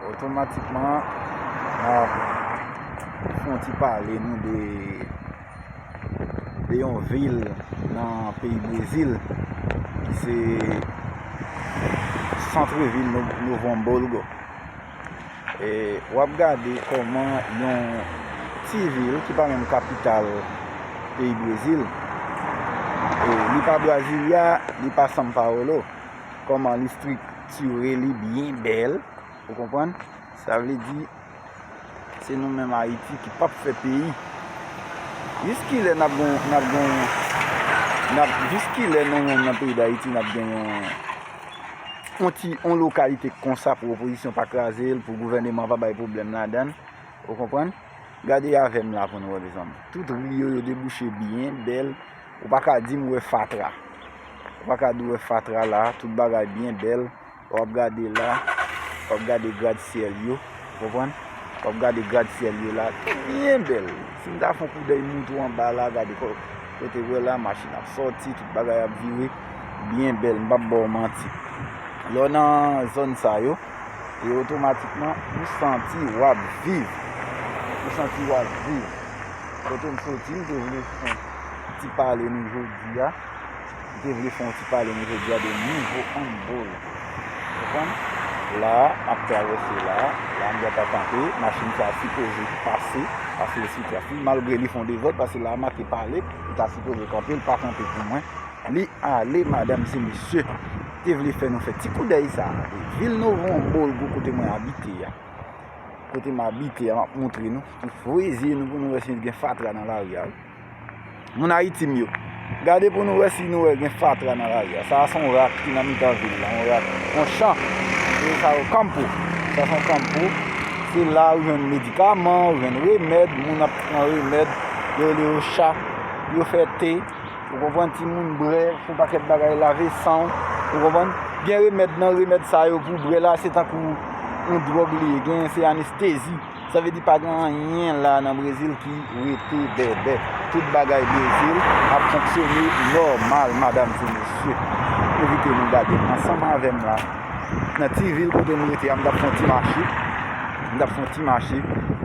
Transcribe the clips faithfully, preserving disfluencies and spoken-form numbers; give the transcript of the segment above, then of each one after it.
Otomatikman, n ap fè yon ti pale nou de, de yon vil nan peyi Brezil, ki se sant vil Nou-, Novo Hamburgo. E w ap gade kòman yon ti vil ki pa menm kapital peyi Brezil, e li pa Brasilia, li pa São Paulo, kòman li estriktire li byen bèl, ou konprann? Sa vle di, se nou menm Ayiti ki p ap fè peyi. Jiskilè n ap gon, n ap gon, n ap, jiskilè nou menm nan peyi Dayiti, n ap gen yon, yon ti, yon lokalite konsa pou opozisyon pa kraze l, pou gouvèneman pa bay pwoblèm ladan l, ou konprann? Gade avè m la pou nou wè, mezanmi. Tout ri yo, yo debouche byen bèl. Ou pa ka di m wè fatra. Ou pa ka di w wè fatra la, tout bagay byen bèl. W ap gade la, w ap gade gradsyèl yo, ou konprann? W ap gade gradsyèl yo la, tout byen bèl. Si m ta fè yon koudèy montre w anba la, gade ko-, kote w wè la, machin ap sòti, tout bagay ap vire, byen bèl, m p ap ba w manti. Lè w nan zòn sa yo, e otomatikman, ou santi w ap viv. Ou santi w ap viv. Kote m soti, m te vle fè yon ti pale nou jodi a. M te vle fè yon ti pale nou jodi a de Nouvo Hamburgo. Konprann? La, m ap travèse la. La, m gentan kanpe. Machin sa a sipoze pase, pase sou trafik. Malgre li fè yon dezòd, paske la a make pale, li ta sipoze kanpe, li pa kanpe pou mwen. Li ale, madam e mesye. M te vle fè nou fè ti koudèy sa a. Vil Novo Hamburgo kote mwen abite a. Kote m abite a, m ap montre nou. Voye zye nou pou nou wè si gen fatra nan lari a, wi. Moun Ayiti m yo, gade pou nou wè si nou wè gen fatra nan lari a. Sa a se yon rak ki nan mitan vil la, yon rak, yon chan. E sa yo kanpo. Sa se yon kanpo. Se la ou jwenn medikaman, ou jwenn remèd, moun ap pran remèd, yo rele yo cha, yo fè te, ou konprann, timoun bwè, fè yon pakèt bagay, lave san w, ou konprann. Gen remèd nan remèd sa yo pou bwè la, se tankou yon dwòg li ye, gen se anestezi. Sa vle di pa gen anyen la nan Brezil ki rete bèbè. Tout bagay Brezil ap fonksyone nòmal, madam e mesye. Envite nou gade ansanm avè m la. Nan ti vil kote m rete a, m t ap fè yon ti mache. M t ap fè yon ti mache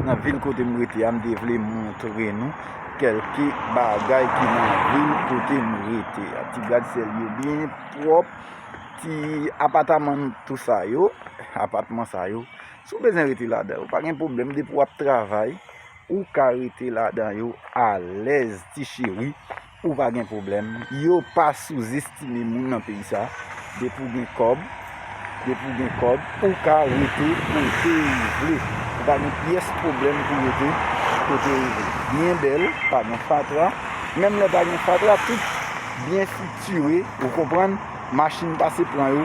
nan vil kote m rete a, m te vle montre nou kèlke bagay ki nan vil kote m rete a. Ti gradsyèl yo byen pwòp, ti apataman tou sa yo, apatman sa yo. Si w bezwen rete ladan yo, pa gen pwoblèm, depi w ap travay, ou ka rete ladan yo alèz, ti cheri, ou pa gen pwoblèm. Yo pa souzestime moun nan peyi sa. Depi w gen kòb, depi w gen kòb, ou ka rete kote ou vle. Ou pa gen pyès pwoblèm pou rete kote ou vle. Byen bèl, pa gen fatra. Menm lè pa gen fatra, tout byen estriktire, ou konprann? Machin pase pran yo.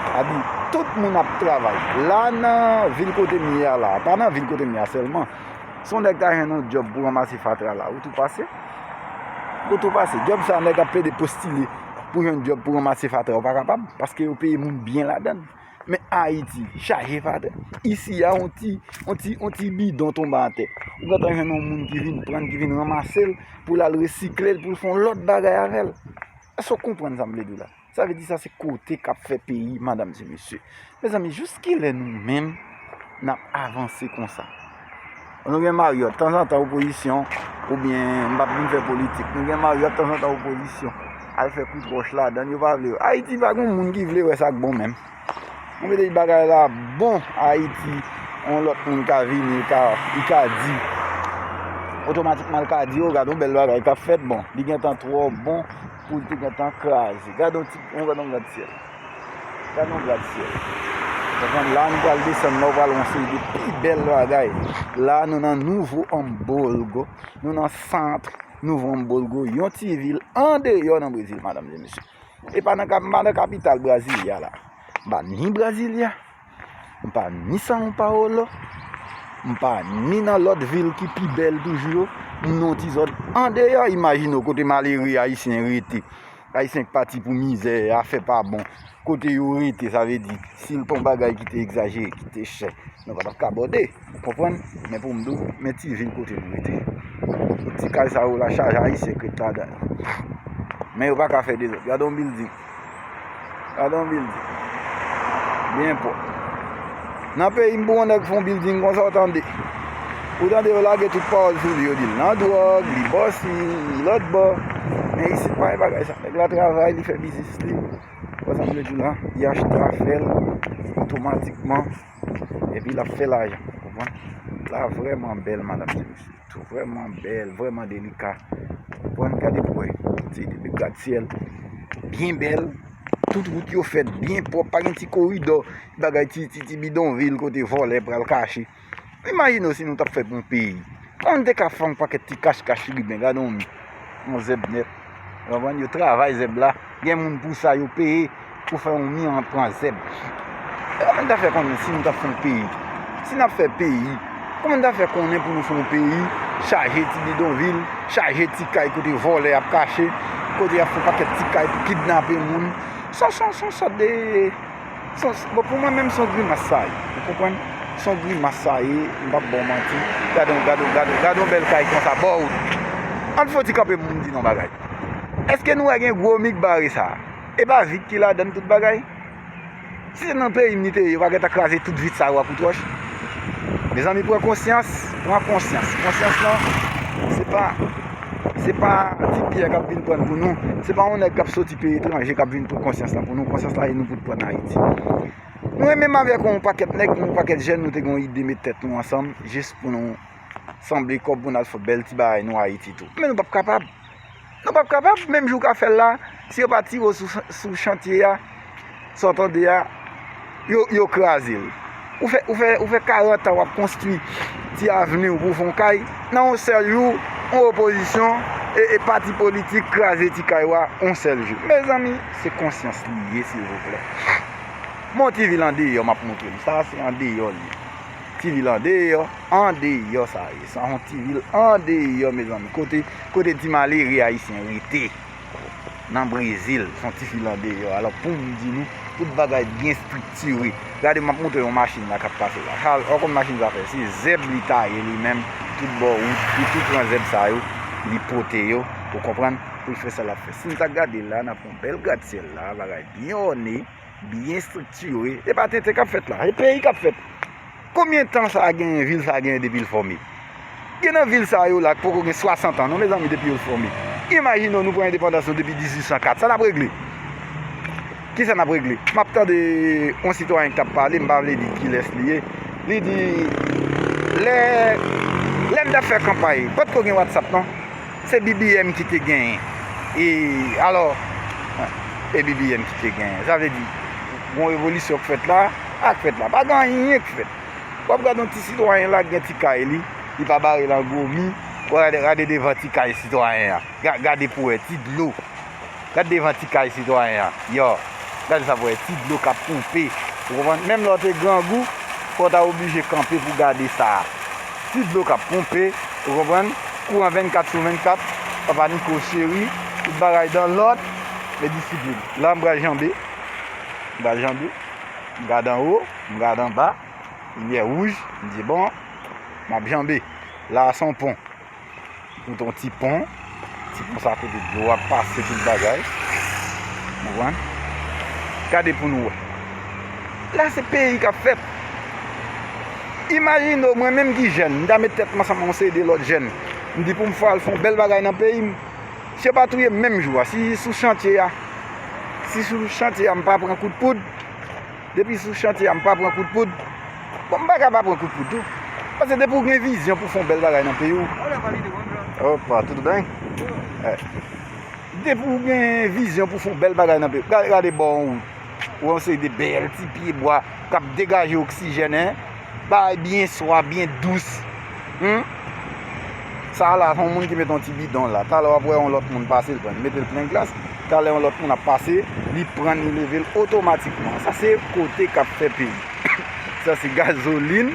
Sa di, tout moun ap travay. La nan vil kote m ye a la, pa nan vil kote m ye a sèlman. Si yon nèg ta jwenn yon djòb pou ranmase fatra la, ou tou pase. Ou tou pase. Djòb sa, nèg ap plede postile pou jwenn djòb pou ranmase fatra, ou pa kapab, paske yo peye moun byen ladan l. Men Ayiti, chaje fatra. Isi a, yon ti, yon ti, yon ti bidon tonbe atè. Ou gentan jwenn yon moun ki vin pran l, ki vin ranmase l, pou l al resikle l, pou l fè yon lòt bagay avè l. Èske w konprann sa m vle di w la? Sa vle di sa se kote k ap fè peyi, madam e mesye. Mezanmi, jiskilè nou menm n ap avanse konsa? Nou gen Marriott, tanzantan opozisyon, oubyen m p ap vin fè politik, nou gen Marriott, tanzantan opozisyon al fè kout wòch ladan l, yo pa vle. Ayiti pa gen moun ki vle wè sa k bon menm. Mwen mete bagay la bon, Ayiti, yon lòt moun ka vini, li ka, li ka di, otomatikman l ka di, o, gade yon bèl bagay k ap fèt, bon, li gentan twò bon pou l te gentan kraze. Gade yon ti, yon, gade yon gradsyèl. Gade yon gradsyèl. Konprann, la nou pral desann, la w pral wè yon seri de pi bèl bagay. La nou nan Nouvo Hamburgo, nou nan sant Nouvo Hamburgo, yon ti vil andeyò nan Brezil, madam e mesye. E pa nan kap-, m pa nan kapital Brasilia la. M pa ni Brasilia, m pa ni São Paulo, m pa ni nan lòt vil ki pi bèl toujou yo. M nan yon ti zòn andeyò, imajine w kote malere ayisyen rete. Ayisyen k pati pou mizè, afè pa bon. Kote yo rete, sa vle di, si l pa yon bagay ki te egzajere, ki te chè, nou pa t ap ka abòde. Ou konprann? Men pou m di w, men ti vil kote m rete. Ti kay sa yo la chaje ayisyen k ret ladan yo. Men yo pa ka fè dezòd. Gade yon bilding. Gade yon bilding. Byen pwòp. Nan peyi m, pou yon nèg fè yon building konsa, w tande. Ou tande yo lage tout pawòl sou li, yo di l nan dwòg, li bòsi, li lòtbò. Men isit pa gen bagay sa. Nèg la travay, li fè biznis li. Konsa m vle di w la, li achte afè l otomatikman. Epi l ap fè lajan. Ou konprann? La vrèman bèl, madanm e mesye. Tou vrèman bèl, vrèman delika. Ou konprann? Gade pou wè. Ti, ti, ti gradsyèl. Byen bèl. Tout wout yo fèt byen pwòp. Pa gen ti koridò, bagay ti, ti, ti bidonvil kote vòlè pral kache. Imajine w si nou t ap fè pou yon peyi. Kòman n te ka fè yon pakèt ti kach kach chiriben? Gade yon mi. Yon zèb nèt. Ou konprann? Yo travay zèb la. Gen moun pou sa yo peye pou fè yon mi an pran zèb. E kòman n ta fè konnen si nou t ap fè yon peyi? Si n ap fè peyi, kòman n ta fè konnen pou nou fè yon peyi chaje ti bidonvil, chaje ti kay kote vòlè ap kache, kote y ap fè yon pakèt ti kay pou kidnape moun? Sa, sa, sa, sa de Son, bon, pou mwen menm, son grimas sa ye. Ou konprann? Son grimas sa ye, m p ap ba w manti. Gade yon, gade yon, gade yon, gade yon bèl kay konsa, bò wout. Ann fè yon ti kanpe pou m di nou yon bagay. Èske nou wè gen gwo mi k bare sa a? E pa vit ki ladann tout bagay? Si se nan peyi m li te ye, yo pa gentan kraze tout vit sa yo ak kout wòch? Mezanmi, pran konsyans, pran konsyans. Konsyans lan, se pa, se pa ti pyè k ap vin pran l pou nou. Se pa yon nèg k ap soti peyi etranje k ap vin pran konsyans lan pou nou. Konsyans la, e nou pou t pran Ayiti. Nou renmen m avèk yon pakèt nèg, yon pakèt jèn, nou te gen yon ide met tèt nou ansanm, jis pou nou sanble kòb pou n al fè bèl ti bagay nou Ayiti tou. Men nou p ap kapab. Nou p ap kapab, menm jan w ka fè l la, si yo pa tire w sou, sou chantye a, sa w tande a, yo, yo kraze l. Ou fè, ou fè, ou fè karant an w ap konstwi ti avni w pou w fè yon kay, nan yon sèl jou, yon opozisyon, e, e pati politik kraze ti kay w a, yon sèl jou. Mezanmi, se konsyans li ye, silvouplè. Bon, ti vil andeyò, m ap montre nou. Sa a se andeyò li ye. Ti vil andeyò, andeyò sa ye. Sa yon ti vil andeyò, mezanmi. Kote, kote ti malere ayisyen rete. Nan Brezil, se yon ti vil andeyò. Alò, pou m di nou, tout bagay byen estriktire. Gade, m ap montre yon machin la k ap pase la. Sa, w konn machin sa fè? Se zèb li taye li menm, tout bò wout, li tou pran zèb sa yo, li pote yo, ou konprann, pou l fè sa l ap fè. Si n ta gade la, n ap wè yon bèl gradsyèl la, bagay byen òne. Byen estriktire. E pa tenten k ap fèt la, e peyi k ap fèt. Konbyen tan sa a genyen, vil sa a genyen depi l fòme? Gen nan vil sa yo la k poko gen swasant an non, mezanmi, depi yo fòme. Imajine w, nou pran endepandans nou depi dizuit san kat. Sa n ap regle? Kisa n ap regle? M ap tande yon sitwayen k t ap pale, m pa vle di kilès li ye. Li di, lè, lè n t ap fè kanpay, potko gen WhatsApp non. Se B B M ki te genyen. E, alò, e B B M ki te genyen. Sa vle di, gon revolisyon k fèt la, pa k fèt la. Pa gen anyen k fèt. W ap gade yon ti sitwayen la k gen ti kay li, li pa bare l an gwo mi, w ap gade, gade devan ti kay sitwayen an. Ga-, gade pou wè, ti dlo. Gade devan ti kay sitwayen an. Yo, gade sa pou wè, ti dlo k ap ponpe. Ou konprann? Menm lè w te grangou, fò w ta oblije kanpe pou gade sa. Ti dlo k ap ponpe, ou konprann? Kouran vennkat sou vennkat, Papa Niko cheri, tout bagay dan lòd, men disiplin. La, m pral janbe. M pral janbe. M gade anwo, m gade anba. Limyè wouj, m di, bon, m ap janbe. La a se yon pon. Mete yon ti pon. Ti pon sa kote dlo ap pase tout bagay. Ou konprann? Gade pou nou wè. La se peyi k ap fèt. Imajine w, mwen menm ki jèn, m ta met tèt m ansanm ak yon seri de lòt jèn. M di pou m fè al fè yon bèl bagay nan peyi m. Si yo pa touye m menm jou a, si sou chantye a, si sou chantye a m pa pran kout poud, Depi sou chantye a m pa pran kout poud. Bon, m pa ka pa pran kout poud tou. Paske depi w gen vizyon pou fè yon bèl bagay nan peyi w. Opa, tout byen? Eh. Depi w gen vizyon pou fè yon bèl bagay nan peyi w, gade, gade bò yon wout. Ou wè yon seri de bèl ti pye bwa k ap degaje oksijèn, en. Bagay byen swa, byen dous. Humm. Sa a la, se yon moun ki mete yon ti bidon la. Talè w ap wè yon lòt moun pase, l pran, li mete l plen glas. Talè yon lòt moun ap pase, li pran l, li leve l otomatikman. Sa se kote k ap fè peyi. Sa se gazolin.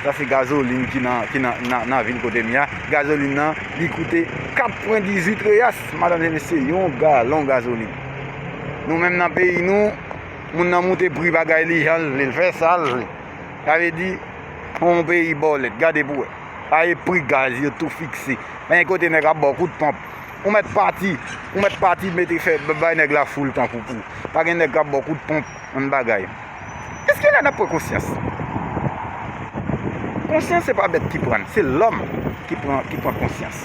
Sa se gazolin ki nan, ki nan, nan, nan vil kote m ye a. Gazolin nan, li koute kat pwen dizuit reyas, madanm e mesye, yon galon gazolin. Nou menm nan peyi nou, moun nan moute pri bagay li jan l vle, l fè sa l vle. Sa vle di, yon peyi bòlèt, gade pou wè. Sa e pri gaz yo tou fikse. Pa gen kote nèg ap ba w kout ponp. Ou mèt pati, ou mèt pati mete fè bay nèg la foul tankou pou. Pa gen nèg k ap ba w kout ponp, yon bagay. Èske la n ap pran konsyans? Konsyans se pa bèt ki pran l, se lòm ki pran, ki pran konsyans.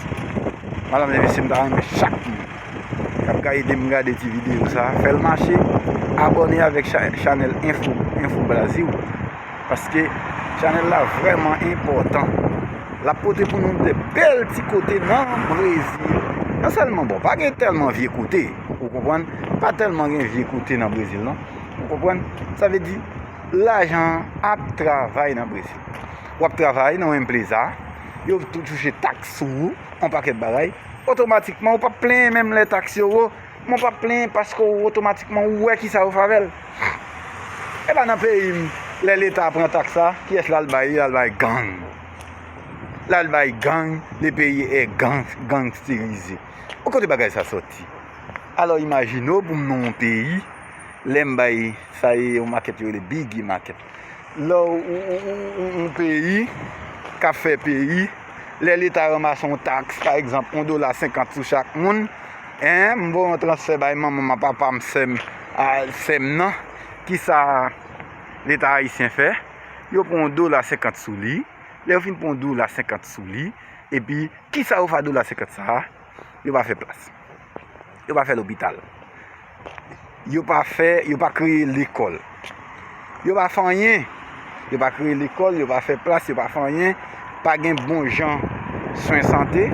Madanm e mesye, m ta renmen chak moun k ap ka ede m gade ti videyo sa, fè l mache, abòne avèk cha-, chanèl Info, Info Brasil, paske chanèl la vrèman enpòtan. L ap pote pou nou de bèl ti kote nan Brezil. Non sèlman, bon, pa gen tèlman vye kote, ou konprann? Pa tèlman gen vye kote nan Brezil, non. Ou konprann? Sa vle di, lajan an ap travay nan Brezil. W ap travay nan yon empreza, yo tou touche taks sou ou, yon pakèt bagay. Otomatikman, ou p ap plenyen menm lè taks yo wo, men w p ap plenyen paske w otomatikman ou wè kisa yo fè avè l. E pa nan peyi m, lè Leta pran taks la, kiyès l al bay? L al bay gang. L al bay gang, le peyi est gang, gangsterize. Ou kote bagay sa sòti? Alò, imajine w pou m nan yon peyi, lè m bay, sa e yon makèt yo rele Biggie Market. Lè w, ou, ou, ou, ou, yon peyi k ap fè peyi, lè Leta ranmase yon taks, pa egzanp, yon dola senkant sou chak moun, en, m voye yon transfè bay manman m, papa m, sè m, a, sè m nan, kisa Leta ayisyen fè? Yo pran yon dola senkant sou li. Lè yo fin pran yon dola senkant sou li, epi kisa yo fè a dola senkant sa a? Yo pa fè plas. Yo pa fè lopital. Yo pa fè, yo pa kreye lekòl. Yo pa fè anyen. Yo pa kreye lekòl, yo pa fè plas, yo pa fè anyen. Pa gen bon jan swen sante.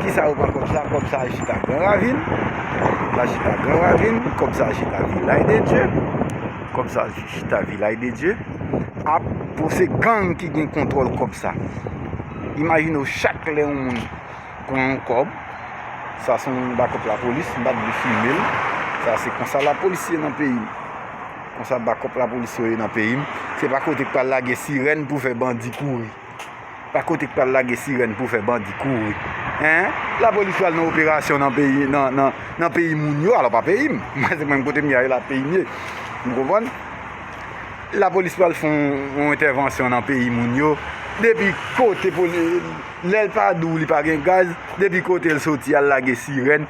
Kisa yo pran kòb sa? Kòb sa chita Gran Ravin. Kòb sa chita Gran Ravin. Kòb sa chita Vilaj de Dye. Kòb sa chita Vilaj de Dye. Ap, pou se gang ki gen kontwòl kòb sa. Imajine w, chak lè yon moun pran yon kòb, sa se yon bakòp lapolis, m pa t vle filme l. Sa se konsa lapolis ye nan peyi m. Konsa bakòp lapolis yo ye nan peyi m. Se pa kote k pral lage sirèn pou fè bandi kouri. Pa kote k pral lage sirèn pou fè bandi kouri. En? Lapolis pral nan operasyon nan peyi, nan, nan, nan peyi moun yo, alò pa peyi m. Mwen se mwen kote m ye a, e la peyi m ye. Ou konprann? Lapolis pral fè yon, yon entèvansyon nan peyi moun yo. Depi kote poli-, lè l pa di w li pa gen gaz, depi kote l soti al lage sirèn.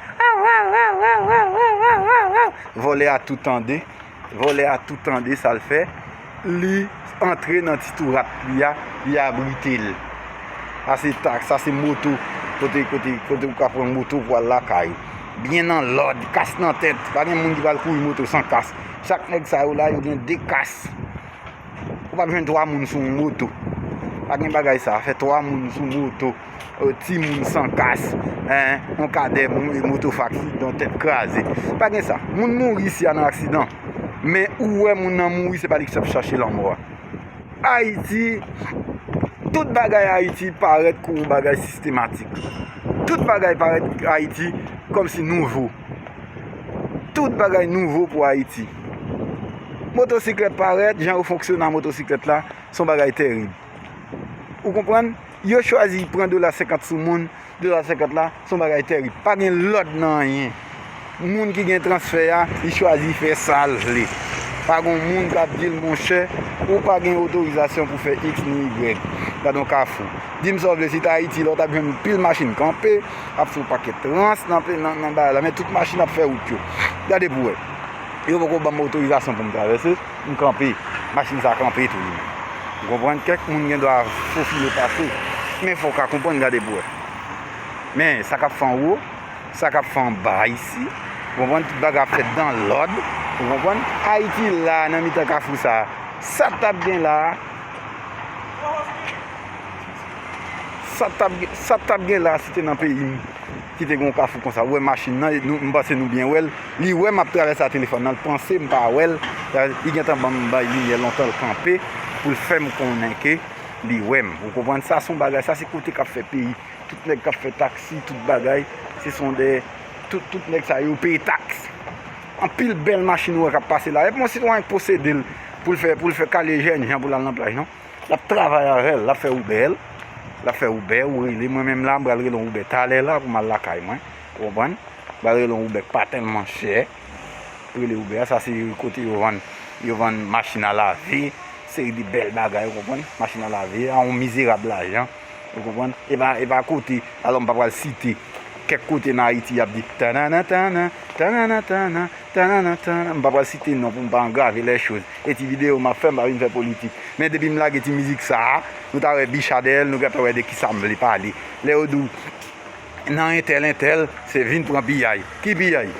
Vòlè a tou tande. Vòlè a tou tande sa l fè. Li antre nan ti tou rat li a, li abrite l. Sa se taks, sa se moto. Kote, kote, kote ou ka pran moto pou al lakay ou. Byen nan lòd, kas nan tèt. Pa gen moun ki pral kouri moto san kas. Chak nèg sa yo la, yo gen de kas. Ou p ap jwenn twa moun sou yon moto. Pa gen bagay sa, fè twa moun sou moto. Timoun san kas, en, yon kadè moto fè aksidan, tèt kraze. Pa gen sa. Moun mouri isi a nan aksidan. Men ou wè moun nan mouri, se pa li ki t ap chache lanmò a. Ayiti, tout bagay Ayiti parèt kou yon bagay sistematik. Tout bagay parèt Ayiti kòmsi nouvo. Tout bagay nouvo pou Ayiti. Motosiklèt parèt, jan yo fonksyone a motosiklèt la, se yon bagay tèrib. Ou konprann? Yo chwazi pran dola senkant sou moun, dola senkant la, se yon bagay tèrib. Pa gen lòd nan anyen. Moun ki gen transfè a, li chwazi fè sa l vle. Pa gen moun k ap di l, monchè, ou pa gen otorizasyon pou fè X ni Y. Gad yon kafou. Di m sa w vle, si t Ayiti, la w t ap jwenn pil machin kanpe, ap fè yon pakèt rans nan, nan, nan bagay la, men tout machin ap fè wout yo. Gade pou w wè. Yo poko ban m otorizasyon pou m travèse, m kanpe. Machin sa kanpe tou li menm. Ou konprann? Kèk moun gen dwa fofile pase. Men fò w ka konprann, gade pou w wè. Men sa k ap fè anwo, sa k ap fè anba isi. Ou konprann? Tout bagay ap fèt dan lòd. Ou konprann? Ayiti la, nan mitan kafou sa. Sa t ap gen la, Sa t ap, sa t ap gen la, si te nan peyi m, ki te gen yon kafou konsa. Ou wè machin nan, nou, m panse nou byen wè l. Li wè m ap travèse a telefòn nan, l panse m pa wè l. Li gentan ban m bay limyè lontan, l kanpe pou l fè m konnen ke li wè m. Ou konprann? Sa se yon bagay, sa se kote k ap fè peyi. Tout nèg k ap fè taksi, tout bagay, se son de, tout, tout nèg sa yo peye taks. Anpil bèl machin ou wè k ap pase la. E pa yon sitwayen k posede l pou l fè, pou l fè kale jènjan pou l al nan plaj, non. L ap travay avè l, l ap fè Uber, l ap fè Uber, ou rele mwen menm la, m pral rele yon Uber talè la pou m al lakay mwen. Ou konprann? M pral rele yon Uber k pa tèlman chè. Rele Uber, sa se kote yo vann, yo vann machin a lave, seri de bèl bagay, ou konprann? Machin a lave, a yon mizerab lajan, ou konprann? E pa, e pa kote, alò m pa pral site kèk kote nan Ayiti y ap di, tanana, tanana, tanana, tanana, Tanannan, tanannan, m pa pral site non pou m pa angrave lè choz. E ti videyo m ap fè, m pa vin fè politik. Men depi m lage ti mizik sa a, nou ta wè bicha dèyè l, nou gentan wè de kisa m vle pale. Lè yo di w nan entèl, entèl, se vin pran piyay. Ki piyay?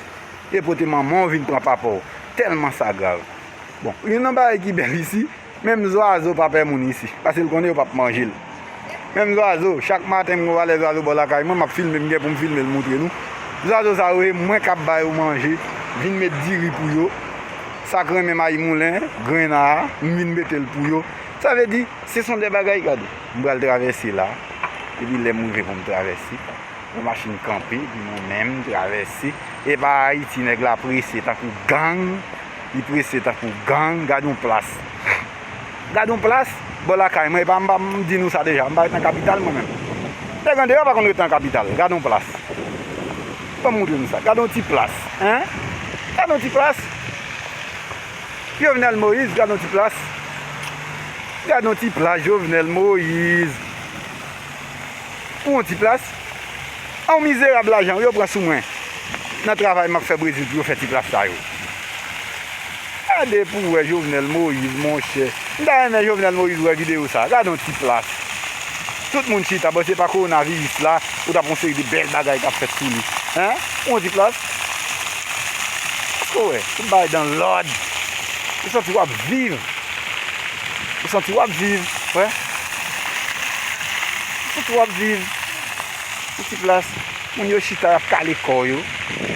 E pote manman w vin pran papa w. Tèlman sa grav. Bon, youn nan bagay ki bèl isi, menm zwazo pa pè moun isi, paske l konnen yo p ap manje l. Menm zwazo, chak maten m gen yon valè zwazo bò lakay mwen, m ap filme, m gen pou m filme l montre nou. Zwazo sa yo, e mwen k ap ba yo manje, vin met diri pou yo. Sa k renmen mayi moulen, grenn a, m vin mete l pou yo. Sa vle di, se son de bagay, gade. M pral travèse la, epi lè m rive pou m travèse, yon machin kanpe, epi mwen menm m travèse. E pa Ayiti, nèg la prese tankou gang, li prese tankou gang, gad yon plas. Gad yon plas, bò lakay mwen, e pa m pa m di nou sa deja, m pa ret nan kapital mwen menm. Nèg andeyò pa konn ret nan kapital, gad yon plas. Ban m montre nou sa, gad yon ti plas, en? Gad yon ti plas. Jovenel Moïse, gad yon ti plas. Gad yon ti plas, Jovenel Moïse. Pou yon ti plas. An mizerab lajan yo pran sou mwen nan travay m ap fè Brezil pou yo fè ti plas sa yo. Gade pou w wè Jovenel Moïse, monchè. M ta renmen Jovenel Moïse wè videyo sa. Gade yon ti plas. Tout moun chita, bon, se pa kowonaviris la, ou t ap yon seri de bèl bagay k ap fèt sou li. Hein? Yon ti plas. Èske w wè? Tout bagay dan lòd. Ou santi w ap viv. Ou santi w ap viv, frè. Ou santi w ap viv. Yon ti plas. Moun yo chita, y ap kale kò yo.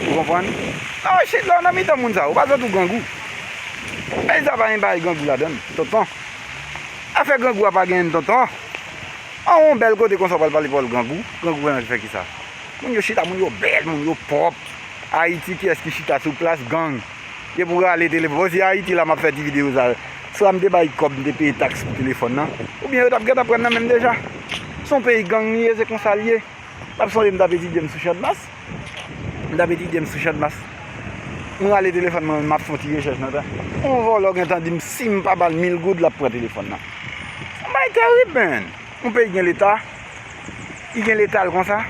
Ou konprann? Nan chita nan mitan moun sa, ou pa santi w grangou. Peyi sa pa gen bagay grangou ladan l, tonton. Afè grangou a pa genyen, tonton. An yon bèl kote konsa, w pral pale pawòl grangou. Grangou nan fè kisa? Moun yo chita, moun yo bèl, moun yo pwòp. Ayiti, kiyès ki chita sou plas? Gang. Depi w rale telefòn. Bon, si Ayiti la, m ap fè ti videyo sa. Swa m te bay kòb, m te peye taks pou telefòn nan. Oubyen yo t ap gentan pran nan men m deja. Se yon peyi gang li ye, se konsa l ye. M ap sonje m t ap etidye m sou Channmas. M t ap etidye m sou Channmas. M rale telefòn mwen, m ap fè yon ti rechèch nan tan. Yon vòlò gentan di m, si m pa ba l mil goud, l ap pran telefòn nan. Yon bagay tèrib, man. Yon peyi gen leta. Li gen leta l konsa.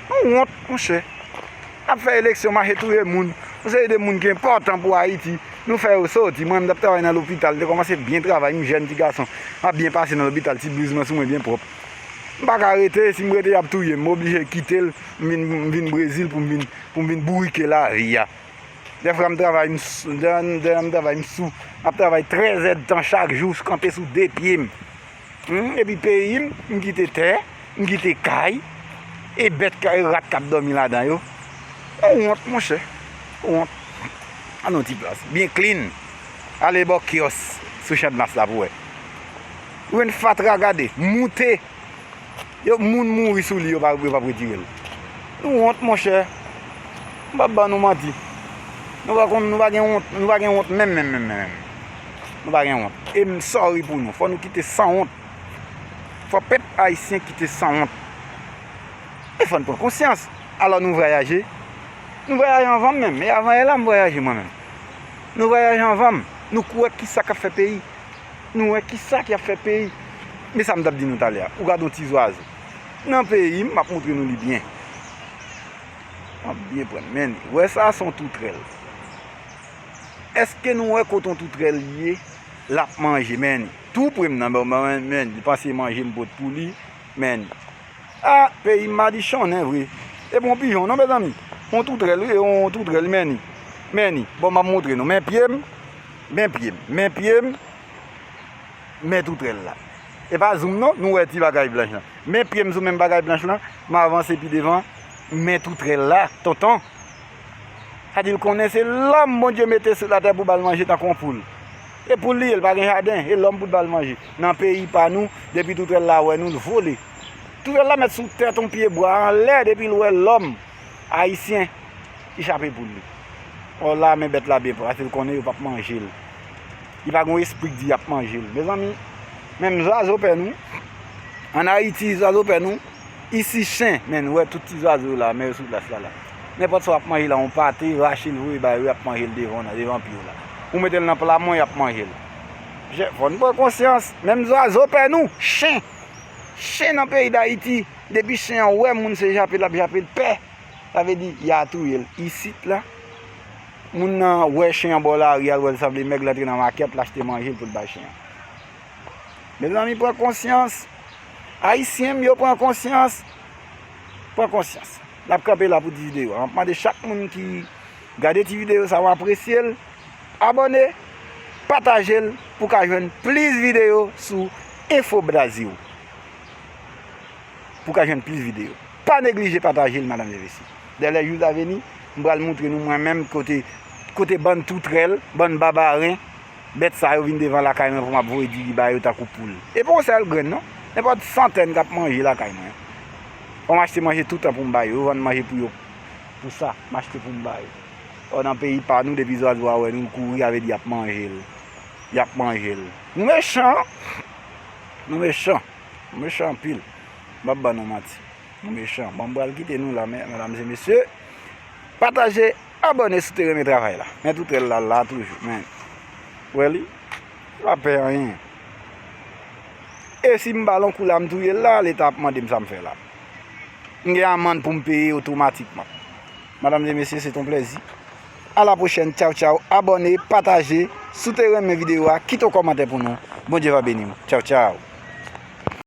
Yon wont, monchè. N ap fè eleksyon, mache touye moun. Yon seri de moun ki enpòtan pou Ayiti. Nou fè yo soti. Mwen, m t ap travay nan lopital. M te kòmanse byen travay. M jèn ti gason. M ap byen pase nan lopital. Ti bliz mwen sou mwen byen pwòp. M pa ka rete. Si m rete, y ap touye m. M oblije kite l. M vin, m vin Brezil pou m vin, pou m vin bourike lavi a. Dèfwa m travay, m s-, dèfwa m travay, m sou. M ap travay trèz èdtan chak jou, kanpe sou de pye m. Hmm, epi peyi m, m kite tè, m kite kay, e bèt, e rat k ap dòmi ladan yo. Yon wont, monchè. Yon wont. Al nan ti plas. Byen clean. Ale bò kiyòs sou Channmas la pou wè. Ou jwenn fatra, gade, moute. Yo, moun mouri sou li, yo pa, yo p ap retire l. Nou wont, monchè. M p ap ba nou manti. Nou pa konn, nou pa gen wont, nou pa gen wont menm, menm, menm, menm, menm. Nou pa gen wont. E m sorry pou nou. Fò nou kite sanwont. Fò pèp ayisyen kite sanwont. E fò n pran konsyans. Alò nou vwayaje. Nou vwayaje anvan m menm. E avan yè la, m vwayaje mwen menm. Nou vwayaje anvan m. Nou kwè kisa k ap fè peyi. Nou wè kisa k ap fè peyi. Men sa m t ap di nou talè a. Ou gade yon ti zwazo. Nan peyi m, m ap montre nou li byen. M ap byen pran. Men, wè sa, se yon toutrèl. Èske nou wè kote yon toutrèl ye? L ap manje, men. Tou pre m nan, men, men, men, li panse manje m pot pou li, men. A, peyi m madichonnen vre. E bon pijon, non, mezanmi. Yon toutrèl, wi, yon toutrèl, men. Men, bon, m ap montre nou. Men pye m, men pye m, men pye m, men toutrèl la. E pa zoom, non, nou wè ti bagay blanch lan. Men pye m sou men bagay blanch lan, m avanse pi devan, men toutrèl la, tonton. Sa di l konnen se lòm Bondye mete sou latè pou ba l manje tankou yon poul. E poul li ye, l pa gen jaden, e lòm pou t ba l manje. Nan peyi pa nou, depi toutrèl la wè nou, l vole. Toutrèl la mèt sou tèt yon pye bwa anlè, depi l wè lòm ayisyen ki chape poul li. Ò la, men bèt la byen pase, l konnen yo p ap manje l. Li pa gen yon espri k di y ap manje l. Mezanmi, menm zwazo pè nou. Ann Ayiti, zwazo pè nou. Isi chen, men, nou wè tout ti zwazo yo la, men yo sou plas la, la. Nenpòt sa w ap manje la, yon pate, rache l voye ba yo, y ap manje l devan w nan, devan pye w la. Ou mete l nan pla mwen, y ap manje l. Jè, fò n pran konsyans. Menm zwazo pè nou, chen. Chen nan peyi Dayiti, depi chen an wè moun se jape l ap jape l, pè. Sa vle di, y a touye l. Isit la, Moun nan wè chen an bò lari a, l wè l sanble mèg, l antre nan makèt, l achte manje l pou l bay chen an. Mezanmi, pran konsyans. Ayisyen m yo, pran konsyans. Pran konsyans. N ap kanpe la pou ti videyo a. M ap mande chak moun ki gade ti videyo sa, w apresye l, abòne, pataje l pou w ka jwenn plis videyo sou Enfo Brasil. Pou w ka jwenn plis videyo. Pa neglije pataje l, madanm e mesye. Dans les jours à venir, m pral montre nou mwen menm kote, kote bann toutrèl, bann babaren, bèt sa yo vin devan lakay mwen pou m ap voye diri ba yo tankou poul. E pa yon sèl grenn non. Nenpòt santèn k ap manje lakay mwen. Fò m achte manje toutan pou m ba yo. Yo vann manje pou yo. Pou sa, m achte pou m ba yo. Ò, nan peyi pa nou, depi zwazo a wè nou, l kouri, sa vle di y ap manje l. Y ap manje l. Nou mechan. Nou mechan. Nou mechan anpil. M p ap ban nou manti. Nou mechan. Bon, m pral kite nou la, men, medam e mesye. Pataje, abòne si w te renmen travay la. Men toutrèl la, la toujou. Men, w wè li? Li pa pè anyen. E si m ba l yon kou la, m touye l la, Leta ap mande m sa m fè la. M gen amann pou m peye otomatikman. Madanm e mesye, se t on plèzi. A la pwochèn. Tchaw, tchaw. Abòne, pataje. Si w te renmen videyo a, kite yon kòmantè pou nou. Bondye va beni w. Tchaw, tchaw.